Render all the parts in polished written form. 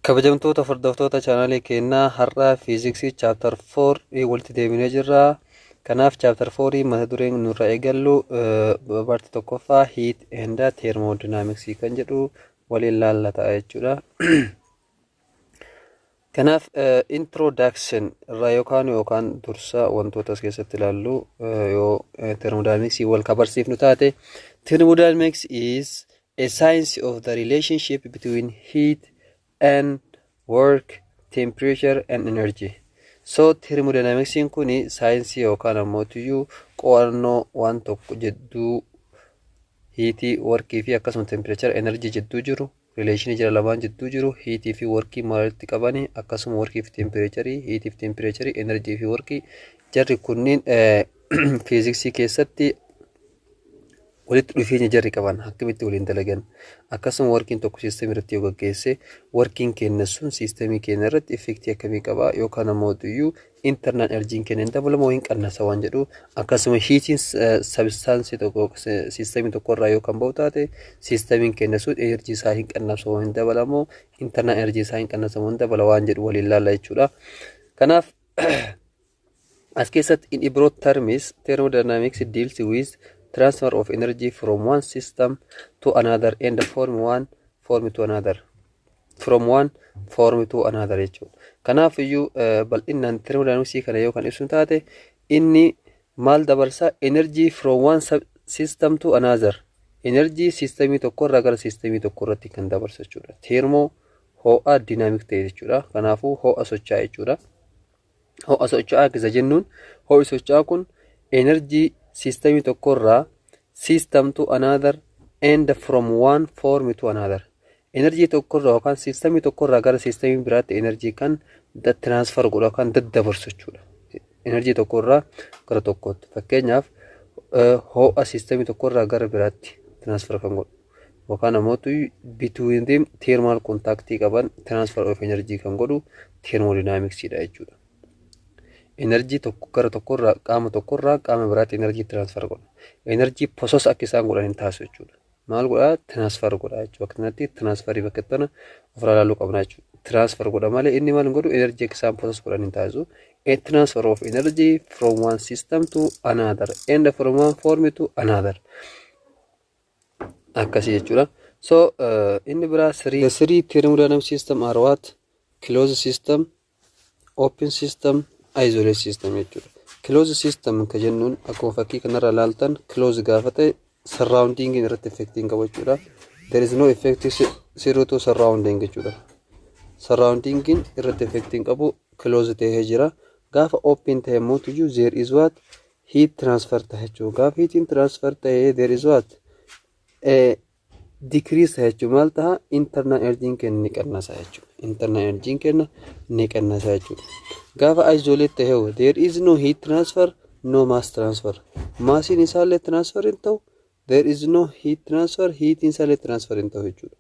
Kabajamtoota hordoftoota chaanaalii keenyaa, har'a fiiziksii chapter 4 walitti deebinee jirra. Kanaaf chapter 4 mata dureen nurra eegallu partii tokkoffaa heat and thermodynamics kan jedhu waliin laalla ta'a jechuudha. Kanaaf introduction irraa yookaan dursa wantoota as keessatti ilaallu yoo thermodynamics wal kabarsiifnu taate, thermodynamics is a science of the relationship between heat and work, temperature and energy. So thermodynamicsiin kun saayinsii yookaan ammoo qo'annoo waan tokko jidduu heatii, workii fi akkasuma temperature, energy jidduu jiru, relationii jira lamaan jidduu jiru, heatii fi workii maalitti qabani, akkasuma workii fi temperaturii, heatii fi temperaturii, energy fi workii, jarri kunniin fiiziksii keessatti walitti dhufeenya jarri qaban akkamitti waliin dalagan, akkasuma workiin tokko systemii irratti yoo gaggeesse, workiin keenya sun systemii keenya irratti effectii akkamii qaba, yookaan ammoo iyyuu internal energyn keenya hin dabalamoo hin qannasa waan jedhu, akkasuma heatiin substanceii tokko systemii tokko irraa yoo kan ba'u taate, systemiin keenya sun energy isaa hin qannasamoo hin dabalamoo, internal energy isaa hin qannasamoo hin dabala waan jedhu waliin laalla jechuudha. Kanaaf as keessatti, in broad terms, thermodynamics deals with transfer of energy from one system to another and from one form to another, from one form to another jechuudha. Kanaaf iyyuu bal'inaan thermodynamics kana yoo kan ibsu taate, inni maal dabarsa? Energy from one system to another. Energy systemii tokko irraa gara systemii tokko irratti kan dabarsu jechuudha. Thermo ho'a, dynamic ta'e jechuudha. Kanaafuu ho'a socho'aa jechuudha. Ho'a socho'aa kisa jennuun, ho'i socho'aa kun energy systemii tokkorraa system to another and from one form to another. Energy tokkorraa yookaan systemii tokkorraa gara systemii biraatti energy kan transfer godhu yookaan daddabarsu jechuudha. Energy tokkorraa gara tokkootti. Fakkeenyaaf, ho'a systemii tokkorraa gara biraatti transfer kan godhu yookaan ammoo between them thermal contactii qaban transfer of energy kan godhu thermodynamicsiidha jechuudha. Energy tokko gara tokkorraa, qaama tokkorraa qaama biraatti energy transfer godha. Energy possess akka isaan godhan hin taasisu jechuudha. Maal godhaa? Transfer godha jechuudha. Bakka kanatti transferii bakka tana ofirraa ilaaluu qabna jechuudha. Transfer godha malee inni maal hin godhu? Energy akka isaan possess godhan hin taasisu. A transfer of energy from one system to another and from one form to another. Akkasii jechuudha. So inni biraa three. The three thermodynamic system are what? Closed system, open system, isolate system jechuudha. Closed system ka jennuun akkuma fakkii kanarra ilaaltan, close gaafa ta'e surrounding irratti effect hin qabu jechuudha. There is no effect zero to surrounding jechuudha. Surrounding irratti effect hin qabu, close ta'ee jira. Gaafa open ta'e immoo there is what? Heat transfer ta'e jechuudha. Gaafa heatiin transfer ta'e, there is what? Decrease ta'e jechuudha. Maal ta'a? Internal energy keenya ni qannasa jechuudha. Internal energy keenya ni qannasa jechuudha. Gaafa isolate ta'e, there is no heat transfer, no mass transfer. Massiin isaallee transfer hin ta'u. There is no heat transfer, heatiin isaallee transfer hin ta'u jechuudha.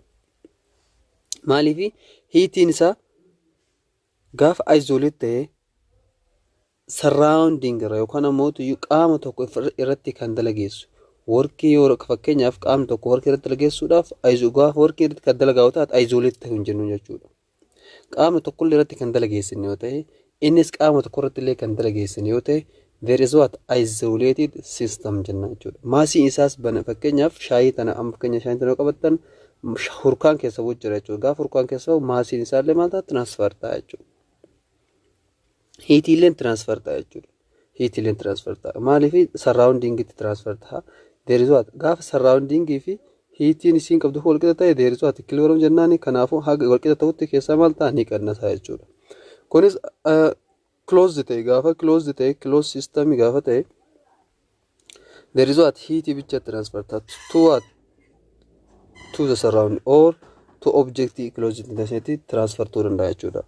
Maaliif? Heatiin isaa gaafa isolate ta'e surrounding irra yookaan ammoo qaama tokko irratti kan dalageessu. Workii yoo fakkeenyaaf qaamni tokko workii irratti dalageessuudhaaf, gaafa workii irratti kan dalagaa taate, isolate ta'uu hin jennu jechuudha. Qaama tokkollee irratti kan dalageessine yoo ta'e, innis qaama tokko irratti illee kan dalageessine yoo ta'e, there is what? Isolated system jenna jechuudha. Massiin isaas bana, fakkeenyaaf shaayii tana, amma fakkeenya shaayii tana yoo qabattan, hurkaan keessa bu'u jira jechuudha. Gaafa hurkaan keessa bu'u, massiin isaallee maal ta'a? Transfer ta'a jechuudha. Heatiilleen transfer ta'a jechuudha. Heatiilleen transfer ta'a. Maaliif surroundingitti transfer ta'a? There is what? Gaafa surroundingii fi heatiin isiin qabdu walqixa ta'e, there is what? Equilibrium jennaani. Kanaafuu haga walqixa ta'utti keessaa maal ta'a? Ni qannasa jechuudha. Kunis closed ta'e, gaafa closed ta'e, closed system gaafa ta'e, there is what? Heatii bicha transfer ta'a to what? To the surrounding or to object closed ta'etti transfer ta'uu danda'a jechuudha.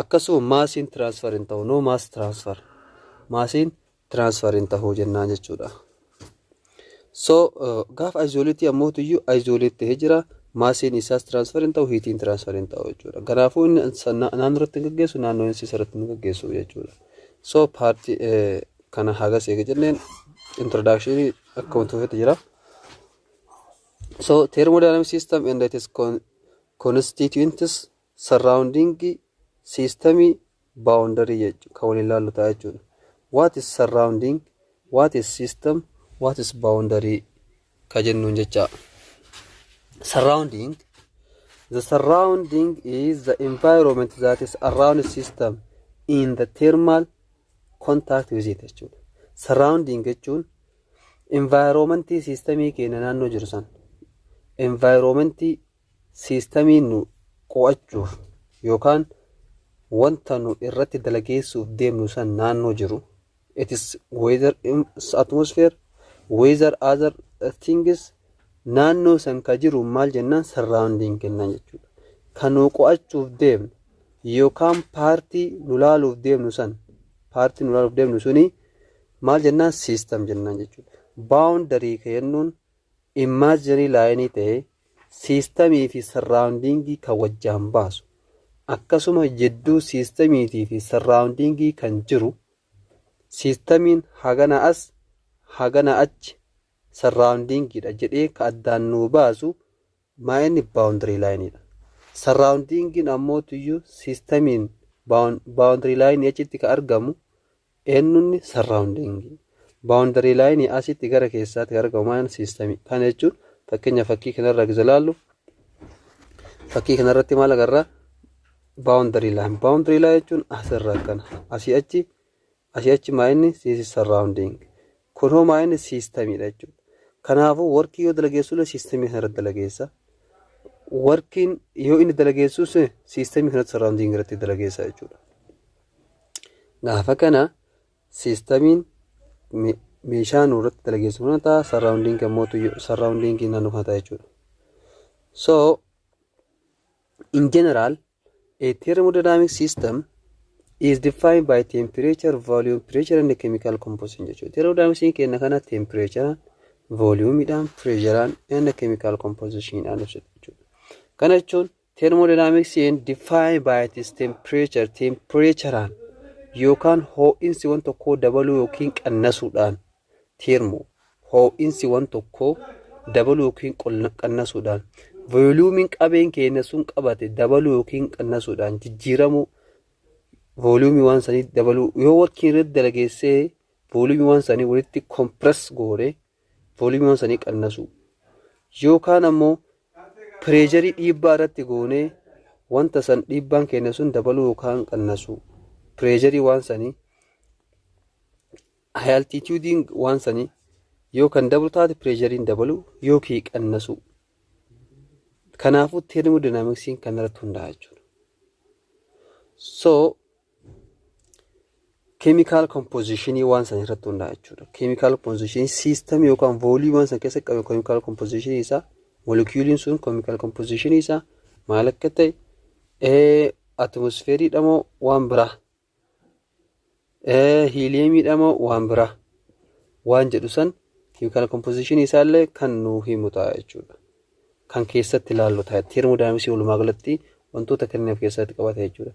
Akkasuma massiin transfer hin ta'u, no mass transfer. Massiin transfer hin ta'u jennaan jechuudha. So gaafa isolateii ammoo iyyuu isolate ta'ee jira, massiin isaas transfer hin ta'u, heatiin transfer hin ta'u jechuudha. Kanaafuu inni naannoo irratti hin gaggeessu, naannoo inni irratti hin gaggeessu jechuudha. So partii kana hagas eega jenneen, introductionii akkuma tufetti jira. So thermodynamic system and its constituents Surrounding, system, boundary jechuudha kan waliin ilaallu ta'a jechuudha. What is surrounding? What is system? What is boundary? Ka jennuun jecha. Surrounding. The surrounding is the environment that is around the system in the thermal contact with it jechuudha. Surrounding jechuun environmentii systemii keenya naannoo jiru san, environmentii systemii nu qo'achuuf yookaan wanta nu irratti dalageessuuf deemnu san naannoo jiru. It is weather, atmosphere, weather, other things. Naannoo san ka jiru maal jennaan? Surrounding kennaan jechuudha. Kan nu qo'achuuf deemnu yookaan partii nu laaluuf deemnu san, partii nu laaluuf deemnu suni maal jennaan? System jennaan jechuudha. Boundary ka jennuun imaginary lineii ta'ee systemii fi surroundingii kan wajjaan baasu, akkasuma jidduu systemiitii fi surroundingii kan jiru, systemiin hagana as hagana achi surroundingiidha jedhee ka addaan nuu baasu maa inni? Boundary lineiidha. Surroundingiin ammoo tuyyuu systemiin boundary lineii achitti ka argamu eenyunni? Surroundingii. Boundary lineii asitti gara keessaatti kan argamu maal? Systemii. Kana jechuun fakkeenya fakkii kanarraa gisa ilaallu, fakkii kanarratti maal agarraa? Boundary line. Boundary line jechuun asirra akkana. Asii achi, asii achi maa inni? Surrounding. Kun hoo maa inni? Systemiidha jechuudha. Kanaafuu workii yoo dalageessullee systemii kanarratti dalageessa. Workiin yoo inni dalageessus systemii kanatti surrounding irratti dalageessa jechuudha. Gaafa kana systemiin meeshaa nu irratti dalageessu kana ta'a, surrounding ammoo surrounding naannoo kana ta'a jechuudha. So in general, a thermodynamic system is defined by temperature, volume, pressure and chemical composition jechuudha. Thermodynamics kenna kana temperature, volume, pressure and chemical composition dhaan ibsatu jechuudha. Kana jechuun thermodynamics defined by its temperature, temperatureaan yookaan ho'insi waan tokkoo dabaluu yookiin qannasuudhaan, thermo ho'insi waan tokkoo dabaluu yookiin qannasuudhaan, volumeiin qabeen keenya sun qabate dabaluu yookiin qannasuudhaan, jijjiiramuu volumeii waan sanii dabaluu, yoo workii irratti dalageessee volumeii waan sanii walitti compress goone volumeii waan sanii qannasuu, yookaan ammoo pressureii dhiibbaa irratti goonee wanta san dhiibbaan keenya sun dabaluu yookaan qannasuu, pressureii waan sanii, altitudeiin waan sanii yoo kan dabalu taate pressureiin dabalu yookiin qannasuu. Kanaafuu thermodynamicsiin kan irratti hundaa'a jechuudha. So chemical compositionii waan san irratti hundaa'a jechuudha. Chemical compositionii systemii yookaan volumeii waan san keessa qabu, chemical compositionii isaa, moleculeiin sun chemical compositionii isaa maal akka ta'e, atmosphereiidha moo waan biraa, heliumiidha moo waan biraa waan jedhu san chemical compositionii isaallee kan nuu himu ta'a jechuudha. Kan keessatti ilaallu ta'a. Thermodynamicsii walumaa galatti wantoota kanneen of keessatti qabata jechuudha.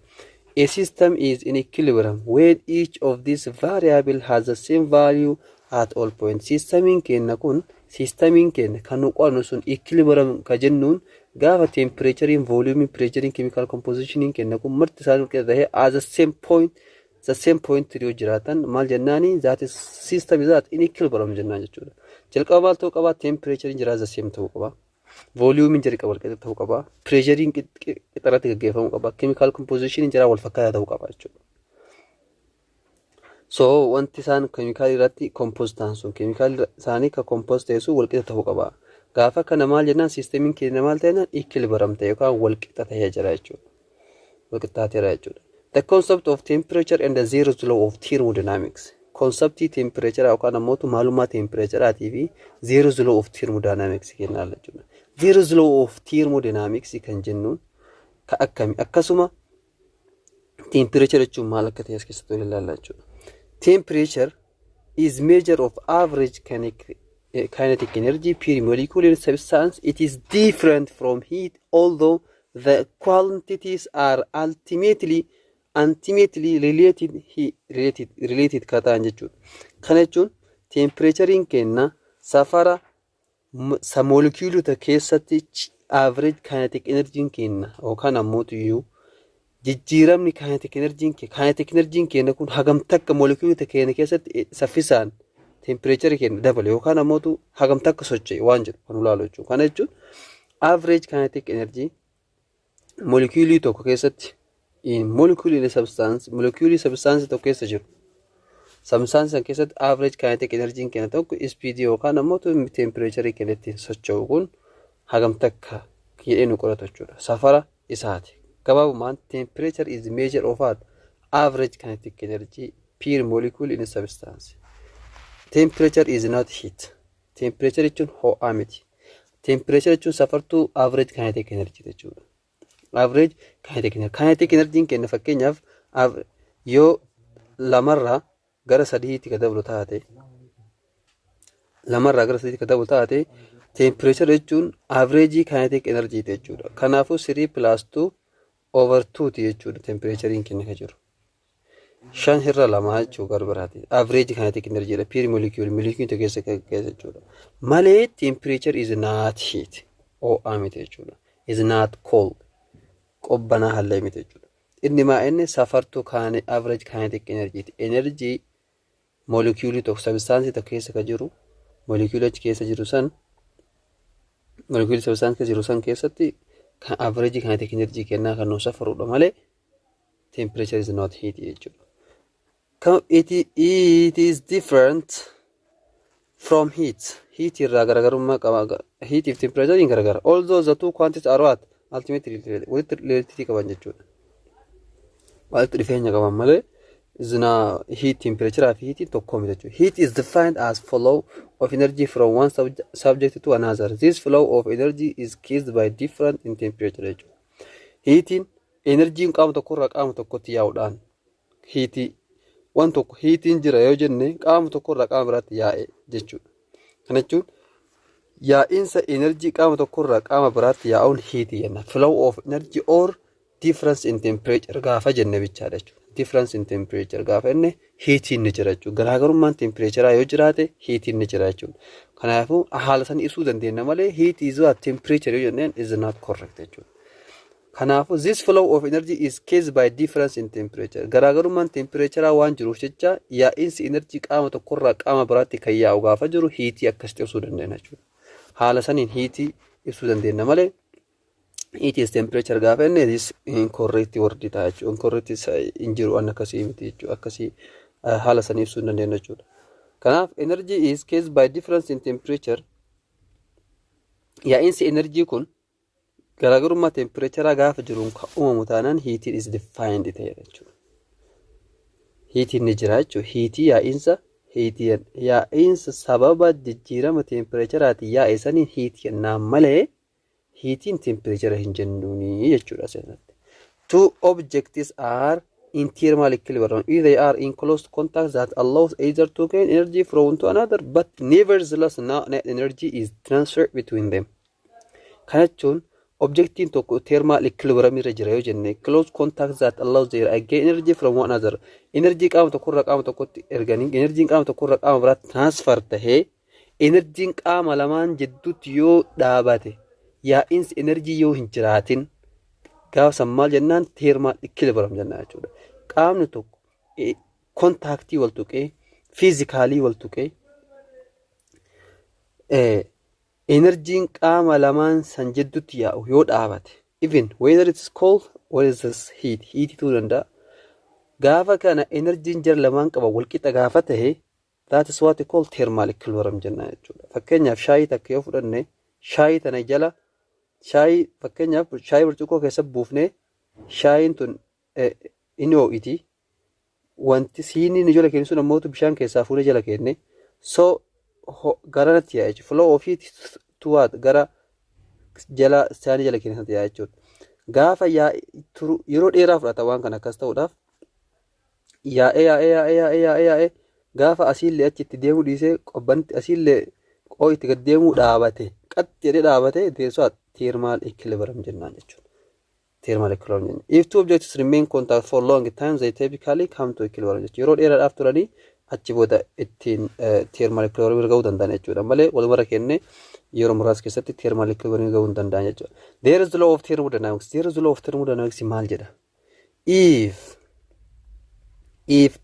A system is in equilibrium when each of these variable has the same value at all points. Systemiin keenya kun, systemiin keenya kan nu qo'annu sun equilibrium ka jennuun gaafa temperatureiin, volumeiin, pressureiin, chemical compositioniin keenya kun marti isaanii wal qixa ta'ee at the same point, the same point yoo jiraatan maal jennaani? That is system is that in equilibrium jennaan jechuudha. Jalqaba maal ta'uu qaba? Temperatureiin jira the same ta'uu qaba. Volumeiin jira wal qixa ta'uu qaba. Pressureiin qixarratti gaggeeffamuu qaba. Chemical compositioniin jira wal fakkaataa ta'uu qaba jechuudha. So wanti isaan chemicalii irratti compose ta'an sun, chemicalii isaanii ka compose ta'e sun wal qixa ta'uu qaba. Gaafa kana maal jennaan? Systemiin keenya maal ta'e? Equilibrium ta'e yookaan wal qixa ta'ee jira jechuudha. Wal qixxaateera jechuudha. The concept of temperature and the zeroth law of thermodynamics. Conceptii temperature yookaan ammoo maalummaa temperatureaatii fi zeroth law of thermodynamics kennaa jechuudha. Zeroth law of thermodynamics kan jennuun ka akkami, akkasuma temperature jechuun maal akka ta'e as keessatti waliin ilaalla jechuudha. Temperature is measure of average kinetic energy per molecular substance. It is different from heat, although the quantities are ultimately related ka ta'an jechuudha. Kana jechuun temperatureiin keenya safara sa moleculeota keessatti average kinetic energy keenya yookaan ammoo iyyuu Jijjiiramni kinetic energy kinetic energy keenya kun hagam takka moolekuulota keenya keessatti saffisaan temperature keenya dabale yookaan ammoo hagam takka socho'e waan jedhu kan ilaalu jechuudha. Kana jechuun average kinetic energy moolekuulii tokko keessatti, in molecule in a substance, molecular substance tokko keessa jiru. Substance san keessatti average kinetic energy keenya tokko speed yookaan ammoo temperature keenya ittiin socho'u kun hagam takka jedhee nu qoratu jechuudha. Safara isaati. Gabaabumaan temperature is the measure of what? Average kinetic energy per molecule in a substance. Temperature is not heat. Temperature jechuun ho'aa miti. Temperature jechuun safartuu average kinetic energy jechuudha. Average kinetic energy. Kinetic energy keenya fakkeenyaaf yoo lamarraa gara sadiitti ka dablu taate, lamarraa gara sadiitti ka dablu taate, temperature jechuun average kinetic energy jechuudha. Kanaafuu 3 plus 2 over 2 ti jechuudha temperaturiin keenya ka jiru. Shan irra lama jechuu gara biraati. Average kinetic energy dha. Per molecule, molecule keessa keessa jechuudha. Malee temperature is not heat. Ho'aa miti jechuudha. Is not cold. Qobbanaa hallee miti jechuudha. Inni maa inni safartuu kaane average kinetic energy ti. Energy molecule tokko substance tokko keessa ka jiru, molecule achi keessa jiru san, molecule substance keessa jiru san keessatti kan average kinetic energy kennaa kan nu safarudha malee temperature is not heat jechuudha. It is different from heat. Heat irraa garaagarummaa qaba. Heat fi temperature garagara. Although the two quantities are what? Ultimately related. Walitti related qaban jechuudha. Walitti dhufeenya qaban malee zina heat, temperature fi heat tokko miti jechuudha. Heat is defined as flow of energy from one subject to another. This flow of energy is caused by difference in temperature jechuudha. Heatiin enerjiin qaama tokkorraa qaama tokkotti yaa'uudhaan heatii waan tokko heatiin jira yoo jenne qaama tokkorraa qaama biraatti yaa'e jechuudha. Kana jechuun yaa'iinsa enerjii qaama tokkorraa qaama biraatti yaa'uun heatii jenna. Flow of energy or difference in temperature gaafa jenne bichaadha jechuudha. Difference in temperature gaafa inni heatiin ni jira jechuudha. Garaagarummaan temperaturaa yoo jiraate heatiin ni jira jechuudha. Kanaafuu haala san ibsuu dandeenya malee heat is what temperature yoo jenneen is not correct jechuudha. Kanaafuu this flow of energy is caused by difference in temperature. Garaagarummaan temperaturaa waan jiruuf jecha yaa'iinsi energy qaama tokkorraa qaama biraatti kan yaa'u gaafa jiru heatii akkasitti ibsuu dandeenya jechuudha. Haala saniin heatii ibsuu dandeenya malee heat is temperature gaafa inni is incorrect word ta'a jechuudha. Incorrect hin jiru waan akkasii miti jechuudha. Akkasii haala sanii ibsuu hin dandeenya jechuudha. Kanaaf energy is caused by difference in temperature. Yaa'iinsi energy kun garaagarummaa temperaturaa gaafa jiruun kan uumamu taanaan heatiin is defined ta'edha jechuudha. Heatiin ni jira jechuudha. Heatii yaa'iinsa heatii yaa'iinsa sababa jijjiirama temperaturaatiin yaa'e saniin heatii jennaan malee heatiin temperature hin jennuuni jechuudha asirratti. Two objects are in thermal equilibrium if they are in close contact that allows either to gain energy from one to another, but nevertheless no net energy is transferred between them. Kana jechuun objectiin tokko thermal equilibrium irra jira yoo jenne, close contact that allows their gain energy from one another. Energy qaama tokkorraa qaama tokkotti erganii energiin qaama tokkorraa qaama biraatti transfer tahee energiin qaama lamaan jidduutti yoo dhaabate, yaa'iinsi energy yoo hin jiraatin, gaafa san maal jennaan? Thermal equilibrium jennaan jechuudha. Qaamni tokko contactii wal tuqee, physically wal tuqee, enerjiin qaama lamaan san jidduutti yaa'u yoo dhaabate, even whether it is cold or it is heat, heat ta'uu danda'a. Gaafa kana enerjiin jara lamaan qaba walqixa gaafa tahe, that is what we call thermal equilibrium jennaan jechuudha. Fakkeenyaaf shaayii takka yoo fudhanne, shaayii tana jala shaayii, fakkeenyaaf shaayii burcuqqoo keessa buufnee, shaayiin tun inni ho'iti. Wanti siinii ni jala keenya sun ammoo bishaan keessaa fuunee jala keenne, so garanatti yaa'a jechuudha. Flow of heat to what? Gara jala saanii jala keenya sanatti yaa'a jechuudha. Gaafa turu yeroo dheeraa fudhata waan kana akkas ta'uudhaaf, yaa'ee yaa'ee yaa'ee yaa'ee yaa'ee yaa'ee gaafa asiillee achi itti deemuu dhiisee qobbanti asiillee qoo itti gad deemuu dhaabate, qaxxi jedhee dhaabate, teessoo thermal equilibrium jennaan jechuudha. Thermal equilibrium jenna. If two objects remain contact for long time, they typically come to equilibrium jechuudha. Yeroo dheeraadhaaf turanii achi booda ittiin thermal equilibrium gahuu danda'an jechuudha. Malee walumarra kenne yeroo muraasa keessatti thermal equilibrium gahuu hin danda'an jechuudha. There is the law of thermodynamics. There is the law of thermodynamics maal jedha? If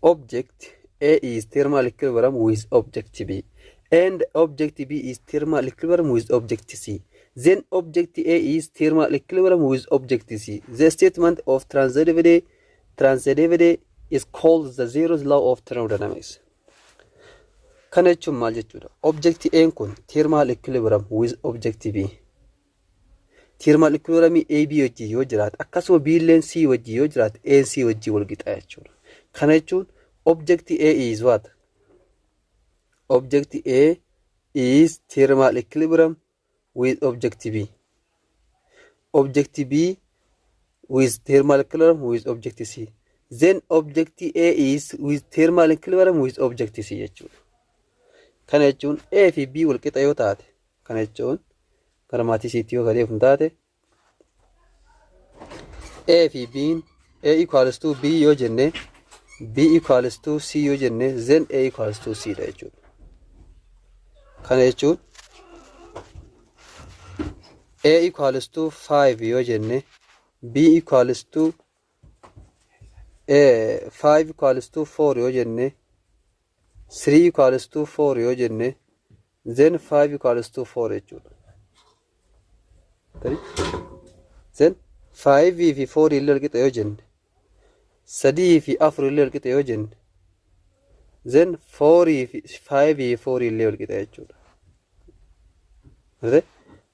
object A is thermal equilibrium with object B and object B is thermal equilibrium with object C, then object A is thermal equilibrium with object C. The statement of transitivity is called the zeroth law of thermodynamics. Kana jechuun maal jechuudha? Object A kun thermal equilibrium with object B. Thermal equilibrium A B wajjin yoo jiraate, akkasuma B illeen C wajjin yoo jiraate, A C wajjin wal qixa jechuudha. Kana jechuun object A is what? Object A is thermal equilibrium with object B. Object B with thermal equilibrium with object C. Then object A is with thermal equilibrium with object C jechuudha. Kana jechuun A fi B wal qixa yoo taate, kana jechuun gara mathsiitti yoo gadeef taate, A fi B, A equals to B yoo jenne, B equals to C yoo jenne, then A equals to C dha jechuudha. Kana jechuun A equals to 5 yoo jenne, B equals to 5 equals to 4 yoo jenne, 3 equals to 4 yoo jenne, then 5 equals to 4 jechuudha. Then 5 fi 4 illee walqixa yoo jenne, 3 fi 4 illee walqixa yoo jenne, then 4 fi 5 fi 4 illee walqixa jechuudha.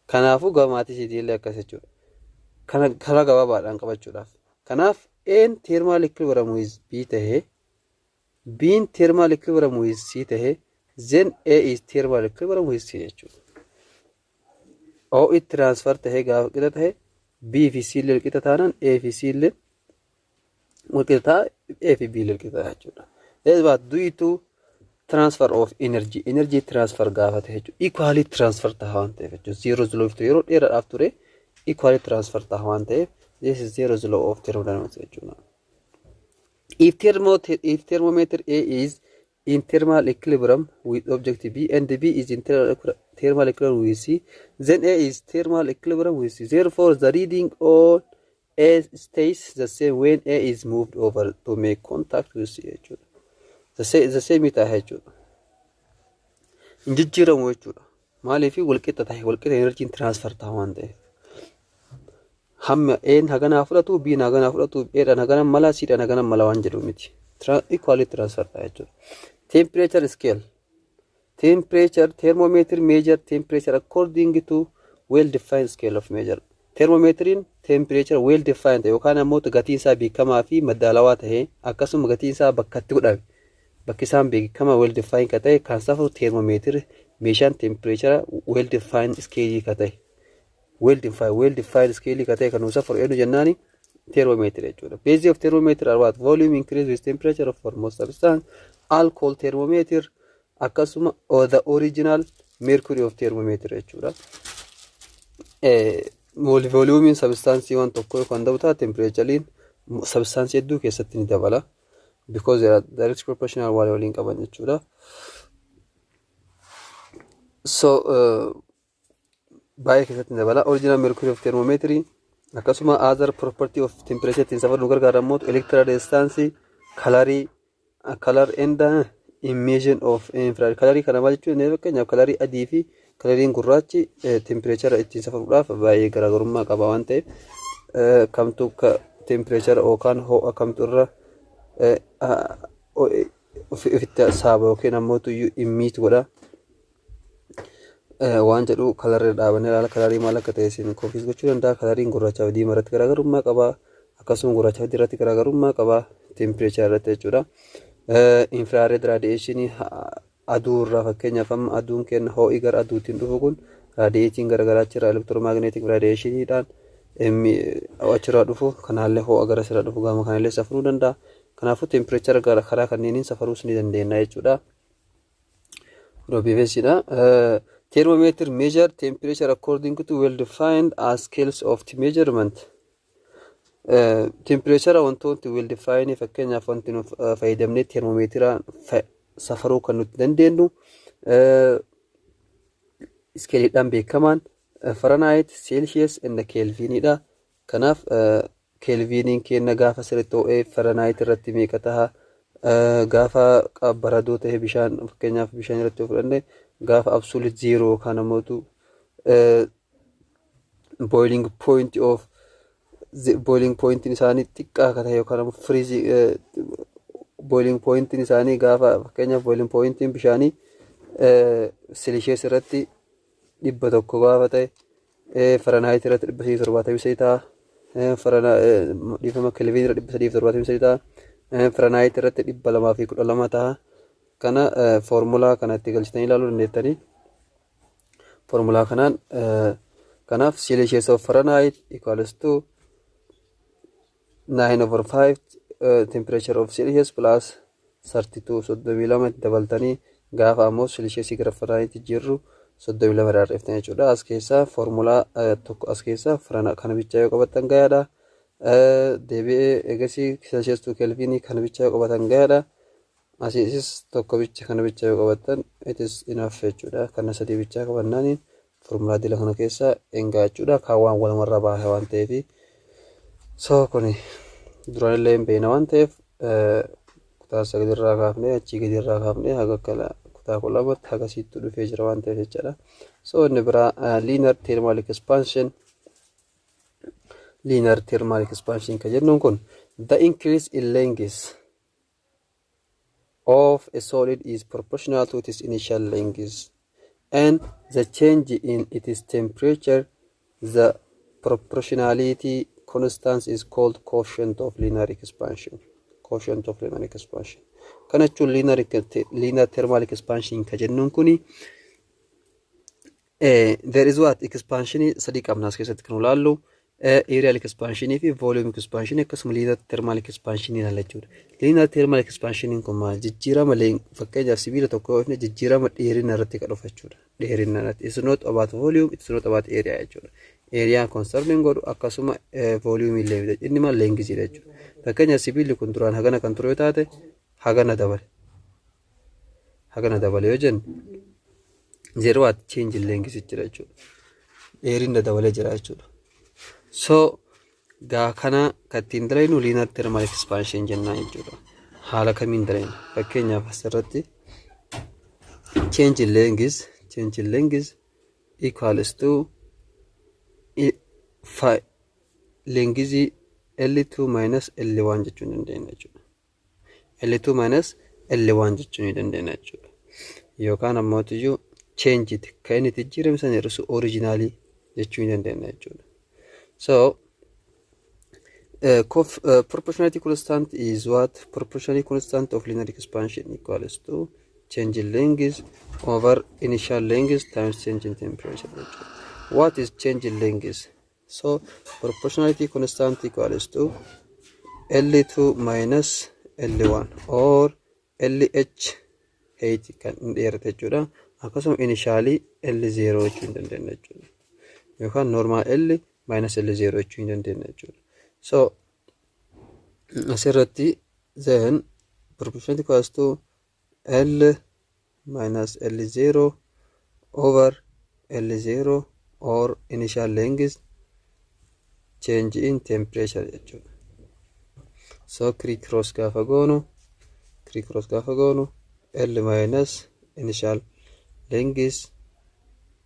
Kanaafuu gama mathsiitii illee akkas jechuudha. Kana karaa gabaabaadhaan qabachuudhaaf. Kanaaf A'n thermal equilibrium with B tahee, B'n thermal equilibrium with C tahee, then A is thermal equilibrium with C jechuudha. Ho'i transfer tahee gaafa qixa tahe, B fi C illee qixa taanaan, A fi C illee wal qixa ta'a, A fi B illee qixa ta'a jechuudha. That is what due to transfer of energy, energy transfer gaafa ta'e jechuudha. Equally transfer ta'a waan ta'eef jechuudha. Zeroth law yeroo dheeraadhaaf ture equally transfer ta'a waan ta'eef, this is zeroth law of thermodynamics jechuudha. If thermometer A is in thermal equilibrium with object B and B is in thermal equilibrium with C, then A is thermal equilibrium with C. Therefore, the reading on A stays the same when A is moved over to make contact with C jechuudha. The same ta'a jechuudha. Hin jijjiiramu jechuudha. Maaliif? Walqixa ta'e, walqixa energyn transfer ta'a waan ta'eef. Hamma A'n haganaa fudhatu, B'n haganaa fudhatu, A'dhaan hagana mala, C'dhaan hagana mala waan jedhu miti. Equally transfer ta'a jechuudha. Temperature scale. Temperature thermometer measure temperature according to well defined scale of measure. Thermometeriin temperature well defined yookaan ammoo gatiin isaa beekamaa fi madaalawaa ta'e, akkasuma gatiin isaa bakkatti godhame, bakki isaan beekamaa well defined ka ta'e kan safaru thermometer, meeshaan temperature well defined scale ka ta'e, well defined scale ka ta'e kan nu safaru eenyu jennaani? Thermometer jechuudha. Base of thermometer are what? Volume increase with temperature for most substance, alcohol thermometer, akkasuma the original mercury of thermometer jechuudha. Volumeiin substanceii waan tokko yookaan ta'u ta'a, temperatureiin substanceii hedduu keessatti ni dabala. Because they are direct proportional waan waliin qaban jechuudha. So baay'ee keessatti ni dabala. Original mercury of thermometer, akkasuma other property of temperature ittiin safaruuf nu gargaaran immoo electrical resistance, colorii, color and emission of infrared. Colorii kana maal jechuun? Fakkeenyaaf colorii adii fi coloriin gurraachi temperature ittiin safaruudhaaf baay'ee garaagarummaa qaba waan ta'eef, kamtu temperature yookaan ho'a kamtu irra ofitti saaba yookiin ammoo emit godha waan jedhu colorri dhaabannee ilaala. Colorii maal akka ta'e isin confuse gochuu danda'a. Coloriin gurraachaa fi diimaa irratti garaagarummaa qaba, akkasuma gurraachaa fi adii irratti garaagarummaa qaba temperature irratti jechuudha. Infrared radiationii aduu irraa, fakkeenyaaf amma aduun kenna ho'i gara aduutiin dhufu kun radiateiin garaagaraa achirraa electromagnetic radiationiidhaan achirraa dhufu kanaallee ho'a gara asirraa dhufu gama kanallee safaruu danda'a. Kanaafuu temperature karaa kanneeniin safaruus ni dandeenya jechuudha. Roobifeessidha. Thermometer measure temperature according to well defined as scales of measurement. Temperature wantoonni well defined, fakkeenyaaf wanti nu fayyadamnee thermometer safaruu kan nuti dandeenyu scaleiidhaan beekamaan Fahrenheit, Celsius and Kelvinidha. Kanaaf Kelviniin kenna gaafa sirriitti ho'ee Fahrenheit irratti meeqa taha? Gaafa baradoo ta'e bishaan, fakkeenyaaf bishaan irratti yoo fudhanne, gaafa absolute zero yookaan ammoo boiling point of boiling pointiin isaanii xiqqaa akka ta'e yookaan ammoo freezing boiling pointiin isaanii, gaafa fakkeenyaaf boiling pointiin bishaanii Celsius irratti 100 gaafa ta'e, Fahrenheit irratti 373 ta'a. Dhiifama, Kelvin irra 373 ta'a. Fahrenheit irratti 212 ta'a. Kana foormulaa kana itti galchitanii ilaaluu dandeettanii. Foormulaa kanaan kanaaf Celsius of Fahrenheit equals to 9 over 5 temperature of Celsius plus 32, 32 dabaltanii, gaafa ammoo Celsius gara Fahrenheit jirru 32 irraa hir'iftan jechuudha. As keessaa foormulaa tokko as keessaa kana bichaa yoo qabattan gahaadha. Deebi'ee egasii Celsius to Kelvin kana bichaa yoo qabatan gahaadha. Asiisis tokko bicha kana bichaa yoo qabattan it is enough jechuudha. Kana sadii bichaa qabannaaniin foormulaa dila kana keessaa hin gaha jechuudha. Kaawwaan walumarraa bahe waan ta'eef. So kuni duraanillee hin beekna waan ta'eef, kutaa sagalirraa kaafnee, achii gadirraa kaafnee haga kutaa 12tti haga siittuu dhufee jira waan ta'eef jechaadha. So inni biraa linear thermal expansion. Linear thermal expansion kan jennuun kun, the increase in length of a solid is proportional to its initial length and the change in its temperature. The proportionality constant is called coefficient of linear expansion. Coefficient of linear expansion kana jechuun, linear thermal expansion ka jennuun kuni, there is what expansion sadii qabna as keessatti kan ilaallu, areal expansion fi volume expansion, akkasuma linear thermal expansion ilaalla jechuudha. Linear thermal expansion kun maal? Jijjiirama, fakkeenyaaf sibiila tokko yoo ifne, jijjiirama dheerina irratti kan dhufa jechuudha. Dheerina irratti. It's not about volume, it's not about area jechuudha. Area concerning godhu, akkasuma volume illee inni maal lengthiidha jechuudha. Fakkeenyaaf sibiilli kun duraan hagana kan ture yoo taate, hagana dabale. Hagana dabale yoo jenne, zero what change in length jira jechuudha. Dheerinna dabalee jira jechuudha. So gaa kana kan ittiin dalagnu linear thermal expansion jennaan jechuudha. Haala kamiin dalagna? Fakkeenyaaf asirratti change in length equals to lengthii L2 minus L1 jechuu ni dandeenya jechuudha. L2 minus L1 jechuu ni dandeenya jechuudha. Yookaan ammoo iyyuu change kan inni itti jijjiirame sana hir'isu originalii jechuu ni dandeenya jechuudha. So proportionality constant is what? Proportionality constant of linear expansion equals to change in length over initial length times change in temperature. What is change in length? So proportionality constant equals to L2 minus L1 or LH height kan inni dheerate jechuudha. Akkasuma initially L0 jechuu hin dandeenya jechuudha. Yookaan normal L minus L0 jechuu hin dandeenya jechuudha. So asirratti then proportionality equals to L minus L0 over L0 or initial length change in temperature jechuudha. So criss cross gaafa goonu, L minus initial length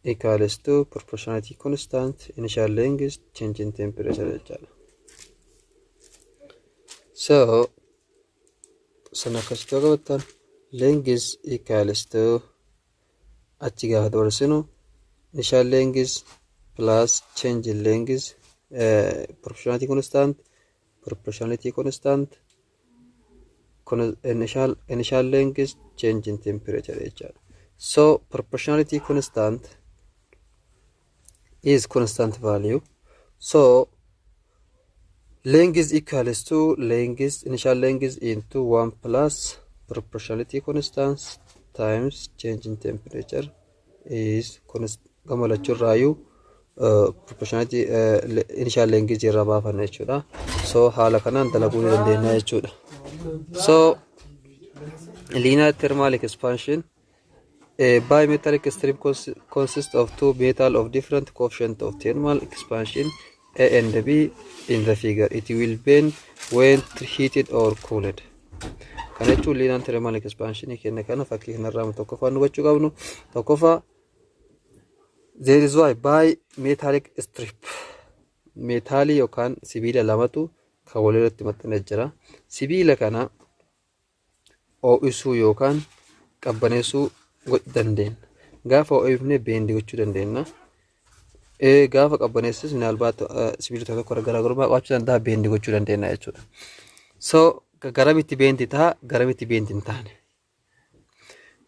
equals to proportionality constant initial length change in temperature jechaadha. So sana akkasitti yoo qabattan, length equals to, achi gaafa dabarsinu, initial length plus change in length, proportionality constant initial length change in temperature jechaadha. So proportionality constant is constant value. So length equals to length, initial length into 1 plus proportionality constant times change in temperature is gama lachuurraayyuu proportionality initial length irraa baafanna jechuudha. So haala kanaan dalaguu ni dandeenya jechuudha. So linear thermal expansion: a bimetallic strip consists of two metal of different coefficient of thermal expansion. A and B in the figure. It will bend when heated or cooled. Kana jechuun linear thermal expansion kenna. Kana fakkii kanarraa tokkoffaa nu hubachuu qabnu, tokkoffaa, there is why bimetallic strip, meetaalii yookaan sibiila lamatu kan walirratti maxxanee jira. Sibiila kana ho'isuu yookaan qabbaneessuu dandeenya. Gaafa ho'ifne bend gochuu dandeenya. Gaafa qabbaneessis minaalbaat sibiila tokko tokko garaagarummaa qabaachuu danda'a, bend gochuu dandeenya jechuudha. So garamitti bend ta'a, garamitti bend hin taane?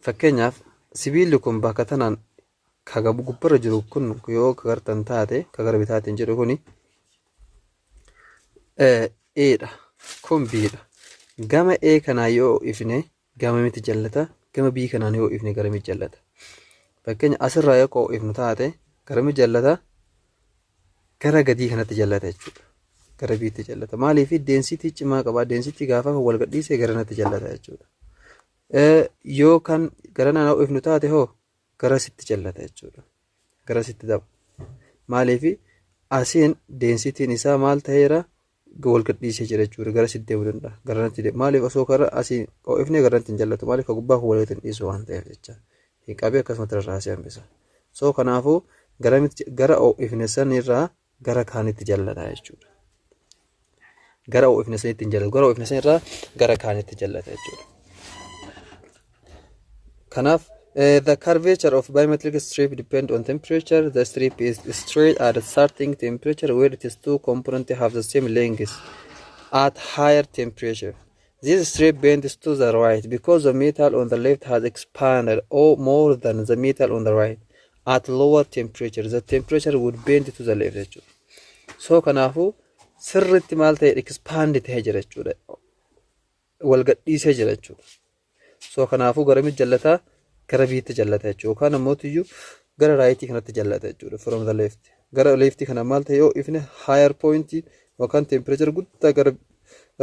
Fakkeenyaaf, sibiilli kun bakka tanaan kaga gubbarra jiru kun yoo kagartan taate, ka gara bitaatiin jedhu kuni A dha. Kun B dha. Gama A kanaa yoo ifne gamamitti jallata? Gama B kanaan yoo ifne garamitti jallata? Fakkeenya, asirraa yoo ifnu taate garamitti jallata? Gara gadii kanatti jallata jechuudha. Gara B'tti jallata. Maaliif? Density cimaa qaba. Density gaafa wal gadhiisee gara natti jallata jechuudha. Yoo kan gara naannoo ifnu taate hoo gara sitti jallata jechuudha. Gara sitti daba. Maaliif? Asiin densityn isaa maal ta'eera? Wal gadhiisee jira jechuudha. Gara sitti deemuu danda'a. Gara natti deema. Maaliif? Osoo kara asiin ho'ifnee gara natti hin jallatu. Maaliif? Ka gubbaa kun walitti hin dhiisu waan ta'eef jecha. Hin qabee akkasumatti rarraasee hambisa. So kanaafuu gara ho'ifne sanirraa gara kaanitti jallata jechuudha. Gara ho'ifne sanitti hin jallatu. Gara ho'ifne sanirraa gara kaanitti jallata jechuudha. Kanaaf the curvature of bimetallic strip depend on temperature. The strip is straight at a certain temperature where its two components have the same length. At higher temperature, this strip bends to the right because the metal on the left has expanded or more than the metal on the right. At lower temperature, the temperature would bend to the left jechuudha. So kanaafuu sirriitti maal ta'e? Expand ta'ee jira jechuudha. Wal gadhiisee jira jechuudha. So kanaafuu garamitti jallataa? Gara B'tti jallata jechuudha. Yookaan ammoo iyyuu gara right kanatti jallata jechuudha. From the left. Gara left kana maal ta'e? Yoo ifne higher point yookaan temperature guddaa gara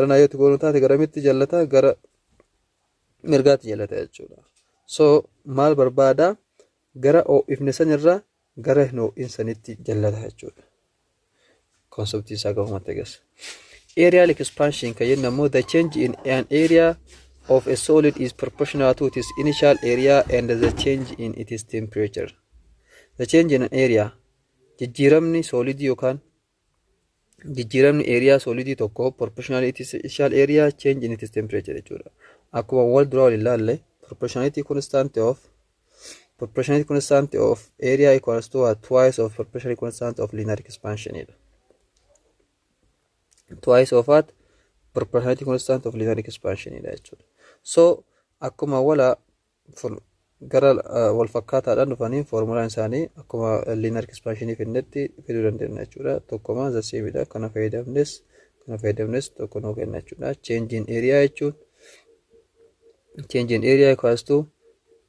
naayyootti goonuu taate garamitti jallata? Gara mirgaatti jallata jechuudha. So maal barbaada? Gara ho'ifne sanirraa gara hin ho'in sanitti jallata jechuudha. Conceptii isaa gahumatti agarsiisa. Areal expansion kan jennu ammoo the change in an area of a solid is proportional to its initial area and the change in its temperature. The change in an area, jijjiiramni solidii yookaan jijjiiramni area solidii tokko proportional its initial area, change in its temperature jechuudha. Akkuma wal dura wal ilaalle, proportionality constant of area equals to what? Twice of proportionality constant of linear expansion dha. Twice of what? Proportionality constant of linear expansion dha jechuudha. So akkuma wala gara wal fakkaataadhaan dhufanii foormulaan isaanii akkuma linear expansion finnetti fiduu dandeenya jechuudha. Tokkoma, the same dha. Kana fayyadamnes tokko nuu kenna jechuudha. Change in area jechuun change in area equals to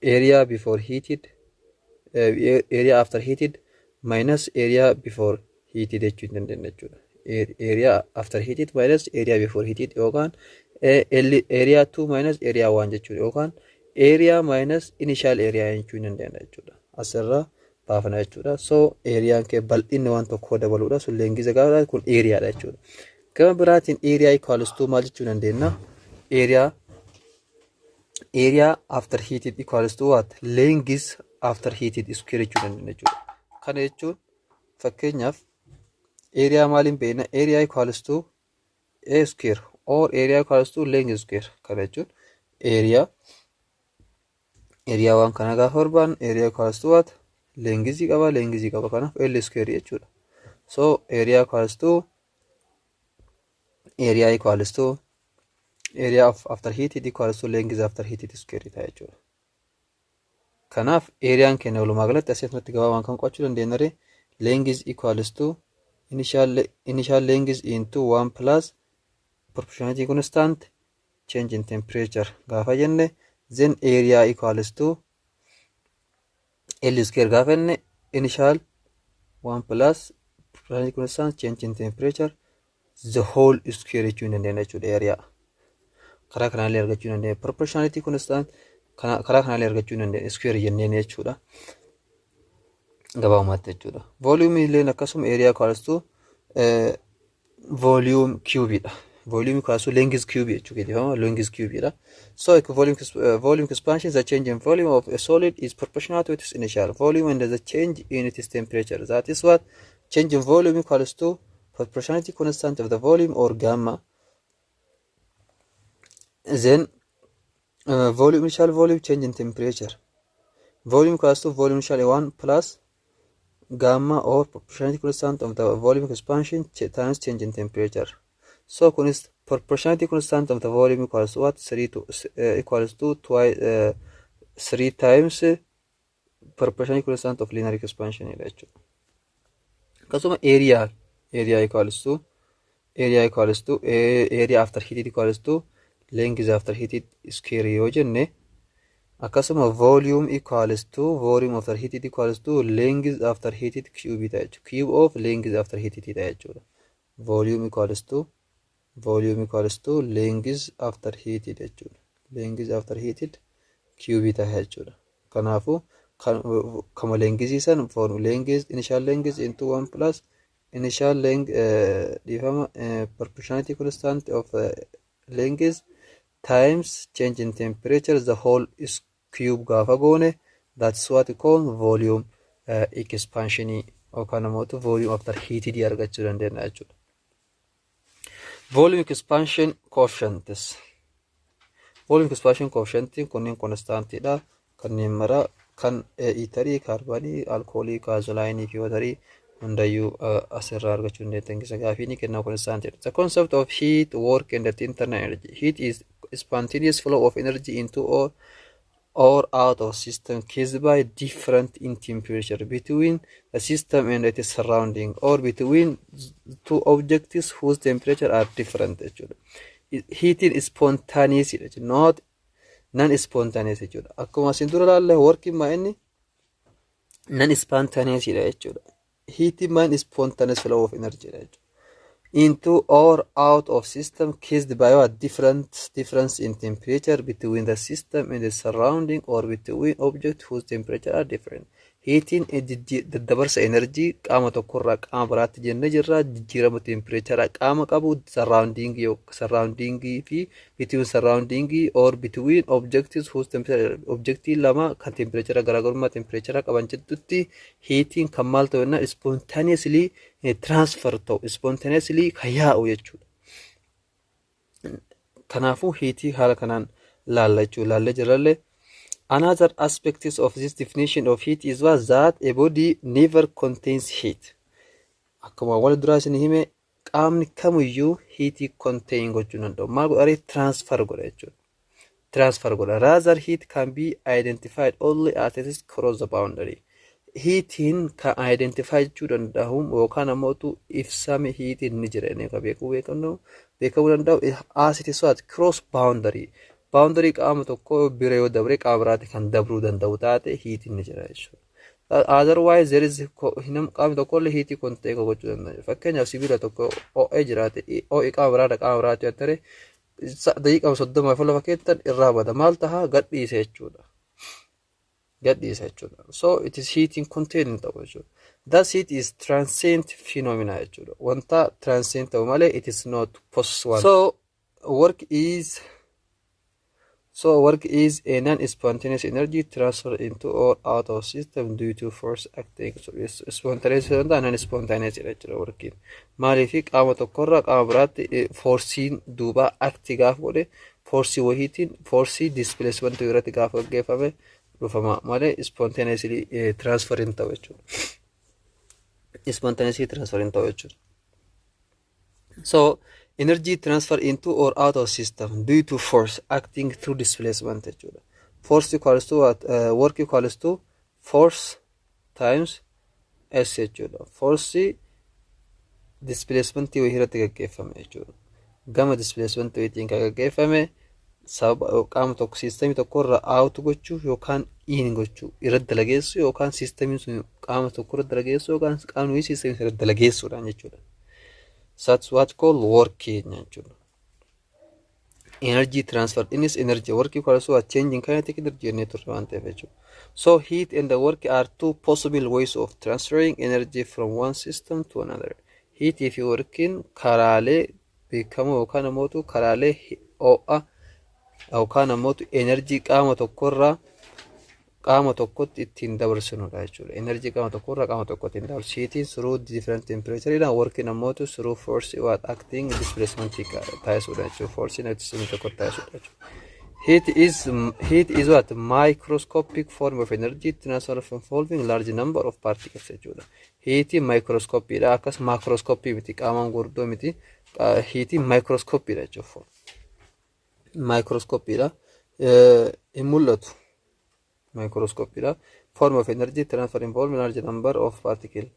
area before heated, area after heated minus area before heated jechuu hin dandeenya jechuudha. Area after heated minus area before heated yookaan area 2 minus area 1 jechuudha, yookaan area minus initial area jechuu hin dandeenya jechuudha. Asirraa baafna jechuudha. So areaan kee bal'inni waan tokkoo dabaluudha. Sun length gaafa kun areadha jechuudha. Gama biraatiin area equals to maal jechuu dandeenya? Area after heated equals to what? Length after heated square jechuu dandeenya jechuudha. Kana jechuun fakkeenyaaf area maaliin beekna? Area equals to a square or area equals to length square. Kana jechuun area waan kana gaafa barbaannu area equals to what? Length qaba, length qaba, kanaaf L square jechuudha. So area equals to area of after heated equals to length after heated square ta'a jechuudha. Kanaaf areaan keenya walumaa galatti asirratti gabaabaan kan qo'achuu dandeenya ree length equals to initial length into 1 plus proportionality constant change in temperature gaafa jenne, then area equals to L square gaafa jenne, initial 1 plus proportionality constant change in temperature the whole square jechuu hin dandeenya jechuudha. Area karaa kanaallee argachuu hin dandeenya, proportionality constant karaa kanaallee argachuu hin dandeenya, square jenneen jechuudha gabaabumatti jechuudha. Volume illeen akkasuma area equals to Volume cube dha. Volume equals to length cube jechuudha. Dhiifama, length cube dha. So volume expansion is the change in volume of a solid is proportional to its initial volume and the change in its temperature. That is what change in volume equals to proportionality constant of the volume or gamma. Then volume, initial volume, change in temperature. Volume equals to volume initial 1 plus gamma or proportionality constant of the volume expansion times change in temperature. So kunis proportionality constant of the volume equals to what? 3 to equals to twice 3 times proportionality constant of linear expansion jechuudha. Akkasuma area equals to area after heated equals to length after heated square yoo jenne, akkasuma volume equals to volume after heated equals to length after heated cube ta'a jechuudha. Cube of length after heated ta'a jechuudha. Volume equals to length after heated jechuudha. Length after heated cube ta'a jechuudha. Kanaafuu kama lengthii san for length, initial length into 1 plus initial length, dhiifama, proportionality constant of length times change in temperature, the whole is cube gaafa goone, that's what we call volume expansion yookaan immoo volume after heated argachuu dandeenya jechuudha. Volume expansion coefficients. Volume expansion coefficient kunneen constantidha. Kanneen mara kan etherii, kaarboonii, alkoolii, gasolineii fi waterii hundayyuu asirraa argachuu dandeettan keessa gaafii ni kenna, constantidha. The concept of heat, work and the internal energy. Heat is spontaneous flow of energy into or out of system caused by different in temperature between the system and its surrounding or between two objects whose temperature are different jechuudha. Heating spontaneous jechuudha. Not non spontaneous jechuudha. Akkuma asin dura ilaalle, working maa inni non spontaneous jechuudha. Heating maan spontaneous flow of energy jechuudha. Into or out of system caused by a different difference in temperature between the system and the surrounding or between objects whose temperature are different. Heating daddabarsa energy qaama tokkorraa qaama biraatti jennee jirra. Jijjiirama temperature qaama qabu surrounding fi between surrounding or between objects whose temperature, objectii lama kan temperature garaagarummaa temperature qaban jidduutti heating kan maal ta'u jennaan spontaneously transfer ta'u, spontaneously kan yaa'u jechuudha. Kanaafuu heatii haala kanaan laalla jechuudha. Laallee jirrallee. Another aspect of this definition of heat is was that a body never contains heat. Akkuma wal duraa isin hime, qaamni kamiyyuu heatii contain gochuu danda'u. Maal godha? Transfer godha jechuudha. Transfer godha. Rather, heat can be identified only as it is cross the boundary. Heatiin kan identify jechuu danda'u yookaan ammoo ibsame heatiin ni jira inni kan beekuu beekamuu danda'u as it is what cross boundary. Boundary qaama tokko bira yoo dabre qaama biraatti kan dabruu danda'u taate heatiin ni jira jechuudha. Otherwise there is qaamni tokko illee heatii contain gochuu danda'a. Fakkeenyaaf, sibiila tokko ho'ee jiraate, ho'i qaama biraadha qaama biraatti yoo ta'e, daqiiqaa 30 lafa keettan irraa bada. Maal tahaa? Gadhiise jechuudha. Gadhiisa jechuudha. So it is heating contain ta'u jechuudha. Thus heat is transient phenomena jechuudha. Wanta transient ta'u malee it is not post one. So work is a non-spontaneous energy transfer into or out of system due to force acting. So spontaneous wanta non-spontaneous jechuudha workiin. Maaliif? Qaama tokkorraa qaama biraatti forceiin duubaa act gaafa godhe, forceii wahiitiin, forceii displacement irratti gaafa gaggeeffame dhufama malee spontaneously transfer hin ta'u jechuudha. Spontaneously transfer hin ta'u jechuudha. So energy transfer into or out of system due to force acting through displacement jechuudha. Force equals to what? Work equals to force times S jechuudha. Force displacement wayii irratti gaggeeffame jechuudha. Gama displacement wayiitiin kan gaggeeffame sababa qaama tokko systemii tokko irra out gochuu yookaan in gochuu, irratti dalageessu yookaan systemiin sun qaama tokko irratti dalageessu yookaan qaamni wayii systemii irratti dalageessuudhaan jechuudha. That's what called work jechuudha. Energy transfer, innis energy, work equals to a change in kinetic energy jennee turre waan ta'eef jechuudha. So heat and the work are two possible ways of transferring energy from one system to another. Heatii fi workiin karaalee beekamoo yookaan ammoo karaalee ho'a yookaan ammoo enerjii qaama tokkorraa qaama tokkotti ittiin dabarsinudha jechuudha. Enerjii qaama tokkorraa qaama tokkotti ittiin dabarsu. Heatiin through different temperature dha. Workiin ammoo through force what acting displacement taasisuudha jechuudha. Force displacement tokko taasisuudha jechuudha. Heat is what microscopic form of energy transfer involving large number of particles jechuudha. Heatiin microscopiidha, akkas macroscopy miti, qaamaan gurguddoo miti. Heatiin microscopiidha jechuudha. Microscopiidha. Hin mul'atu. Microscopiidha. Form of energy transfer involving large number of particles.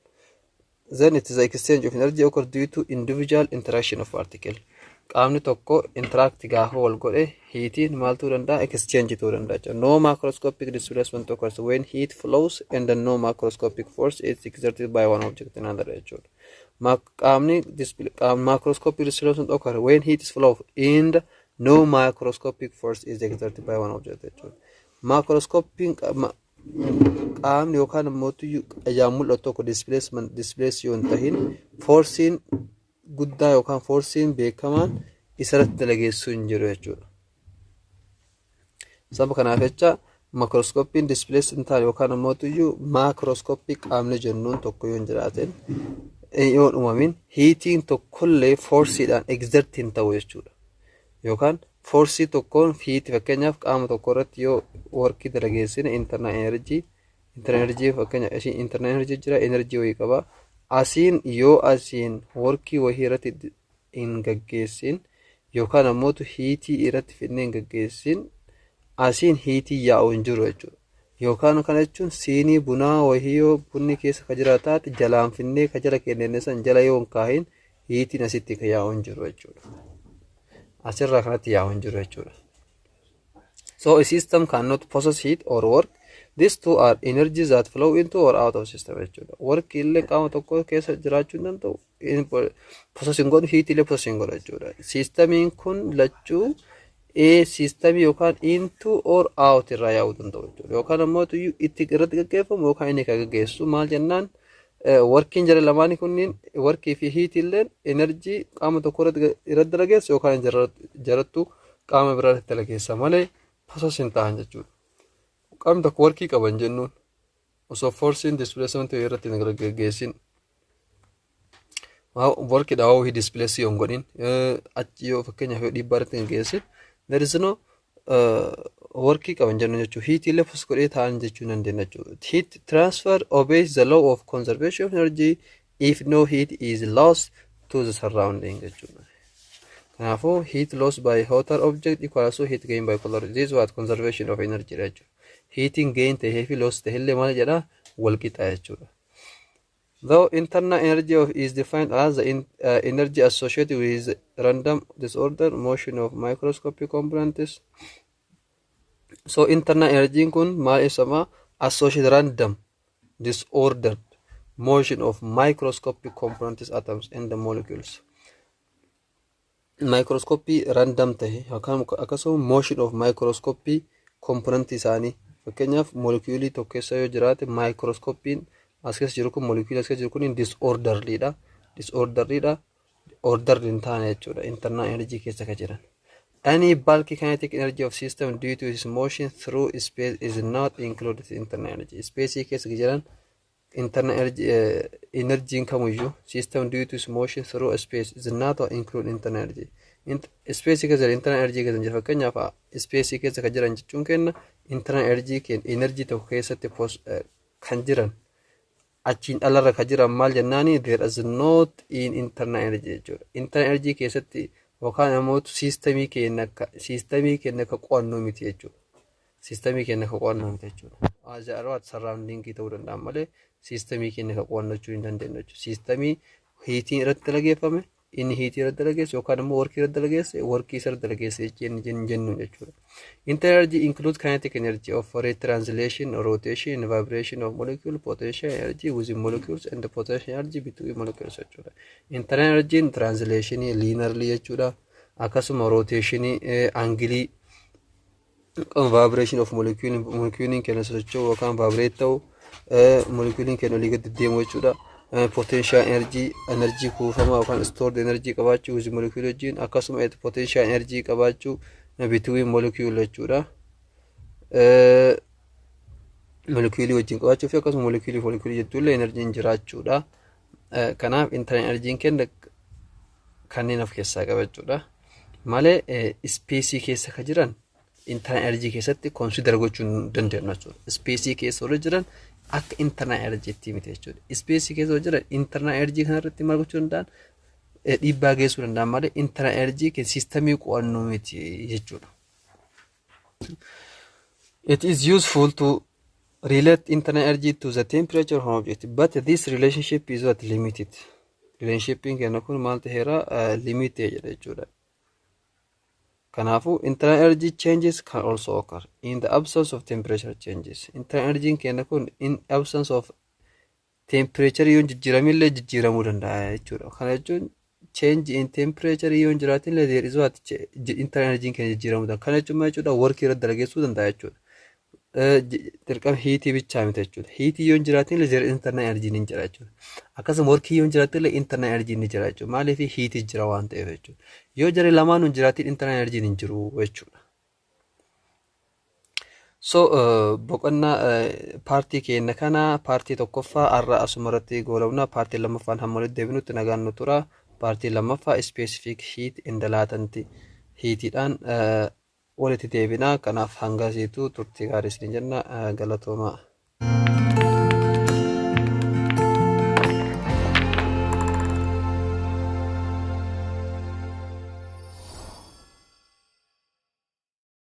Then it is the exchange of energy occurs due to individual interaction of particle. Qaamni tokko interact gaafa wal godhe heatiin maal ta'uu danda'a? Exchange ta'uu danda'a jechuudha. No macroscopic displacement occurs when heat flows and no macroscopic force is exerted by one object in another jechuudha. Qaamni macroscopic displacement occurs when heat is flow and no macroscopic force is exerted by one object jechuudha. Macroscopic qaamni yookaan immoo ijaan mul'atu tokko displacement displace yoo hin tahin forsiin guddaa yookaan forsiin beekamaan isarratti dalageessuu hin jiru jechuudha. Sababa kanaaf jecha macroscopiin displace hin taane yookaan immoo macroscopic qaamni jennuun tokko yoo hin jiraatin, yoo hin uumamin, heatiin tokkollee forsiidhaan exert hin ta'u jechuudha. Yookaan forsii tokkoon heatii, fakkeenyaaf qaama tokko irratti yoo workii dalageessine, internal energy, fakkeenyaaf asiin internal energy jira, energy wayii qaba. Asiin yoo asiin workii wayii irratti hin gaggeessin yookaan ammoo heatii irratti fidnee hin gaggeessin, asiin heatii yaa'u hin jiru jechuudha. Yookaan kana jechuun siinii bunaa wayii yoo bunni keessa ka jira taate, jalaan finnee ka jala kennine san jala yoo hin kaahin, heatiin asitti ka yaa'u hin jiru jechuudha. Asirraa kanatti yaa'u hin jiru jechuudha. So a system cannot possess heat or work. These two are energies that flow into or out of system jechuudha. Work illee qaama tokko keessa jiraachuu hin danda'u. Possess hin godhu, heat illee possess hin godhu jechuudha. Systemiin kun lachuu systemii yookaan into or out irraa yaa'uu danda'u jechuudha. Yookaan ammoo itti irratti gaggeeffamu yookaan inni kan gaggeessu maal jennaan, workiin jara lamaanii kunniin, workii fi heat illeen, enerjii qaama tokko irratti dalageessu yookaan jarattu qaama biraa irratti dalageessa malee possess hin ta'an jechuudha. Qaamni tokko workii qaban jennuun osoo forsiin displacement irratti hin gaggeessin, workiidha hoo displace yoo hin godhin, achi yoo fakkeenyaaf yoo dhiibbaa irratti hin gaggeessin, there is no workii qaban jennu jechuudha. Heat illee possess godhee ta'an jechuu dandeenya jechuudha. Heat transfer obeys the law of conservation of energy if no heat is lost to the surrounding jechuudha. Kanaafuu heat loss by hotter object equals to heat gain by colder. This is what conservation of energy jechuudha. Heating gain tahee fi loss tahillee maal jedha? Wal qixa jechuudha. Though internal energy is defined as the energy associated with random disorder motion of microscopic components. So internal energy kun maal ibsama? Associated random disordered motion of microscopic components, atoms and the molecules. Microscopy random tahe akkasuma motion of microscopy component isaanii, fakkeenyaaf molecuulii tokko keessa yoo jiraate, microscopiin as keessa jiru kun, molecuulii as keessa jiru kun disorderlyidha. Disorderlyidha. Orderly hin taane jechuudha. Internal energy keessa kan jiran. Any bulky kinetic energy of system due to its motion through space is not included in internal energy. Space keessa jiran internal energy, energy kamiyyuu system due to its motion through space is not included internal energy. Space keessa jiran internal energy keessa jira. Fakkeenyaaf space keessa kan jiran jechuun kenna internal energy kenna energy tokko keessatti kan jiran, achiin alarra kan jiran maal jennaani? There is not in internal energy jechuudha. Internal energy keessatti yookaan immoo systemii keenya akka qo'annoo miti jechuudha. Systemii keenya akka qo'annoo miti jechuudha. Azaaroot surroundingii ta'uu danda'an malee systemii keenya akka qo'annoo jechuu hin dandeenyu jechuudha. Systemii heatiin irratti dalageeffame, inni heatii irratti dalageesse yookaan immoo workii irratti dalageesse, workii isa irratti dalageesse jennuun jechuudha. Internal energy includes kinetic energy of retranslation, rotation and vibration of molecule, potential energy within molecules and the potential energy between molecules jechuudha. Internal energy translation linearly jechuudha. Akkasuma rotation, angle, vibration of molecule, molecule keenya socho'u yookaan vibrate ta'u, molecule keenya olii gadi deemu jechuudha. Potential energy, energy kuufamaa yookaan stored energy qabaachuu with molecule wajjin, akkasuma potential energy qabaachuu between molecule jechuudha. Molecule wajjin qabaachuu fi akkasuma molecule molecule jettuullee energyn jiraachuudha. Kanaaf internal energyn kenna kanneen of keessaa qabachuudha. Malee space keessa ka jiran internal energy keessatti consider gochuu hin dandeenyu jechuudha. Space keessa warra jiran akka internal energy miti jechuudha. Space keessa warra jiran internal energy kanarratti maal gochuu danda'an? Dhiibbaa geessuu danda'an malee internal energy systemii qo'annoo miti jechuudha. It is useful to relate internal energy to the temperature of an object, but this relationship is what? Limited. Relationshipin keenya kun maal ta'eera? Limited jedha jechuudha. Kanaafuu internal energy changes can also occur in the absence of temperature changes. Internal energy keenya kun in absence of temperature yoo jijjiiramillee jijjiiramuu danda'a jechuudha. Kana jechuun change in temperature yoo hin jiraatin illee there is what? Internal energy keenya jijjiiramuu danda'a. Kana jechuun maal jechuudha? Workii irratti dalageessuu danda'a jechuudha. Dirqama heatii bichaa miti jechuudha. Heatii yoo hin jiraatin illee there internal energy ni jira jechuudha. Akkasuma workii yoo hin jiraatin illee internal energy ni jira jechuudha. Maaliif? Heatii jira waan ta'eef jechuudha. Yoo jara lamaan hin jiraatin internal energy hin jiru jechuudha. So boqonnaa partii keenya kana, partii tokkoffaa har'a asuma irratti goolabna. Partii lammaffaan hamma walitti deebinutti nagaan nu tura. Partii lammaffaa specific heat and latent heatiidhaan walitti deebina. Kanaaf hanga asiitu turtii gaarii isin jenna, galatoomaa.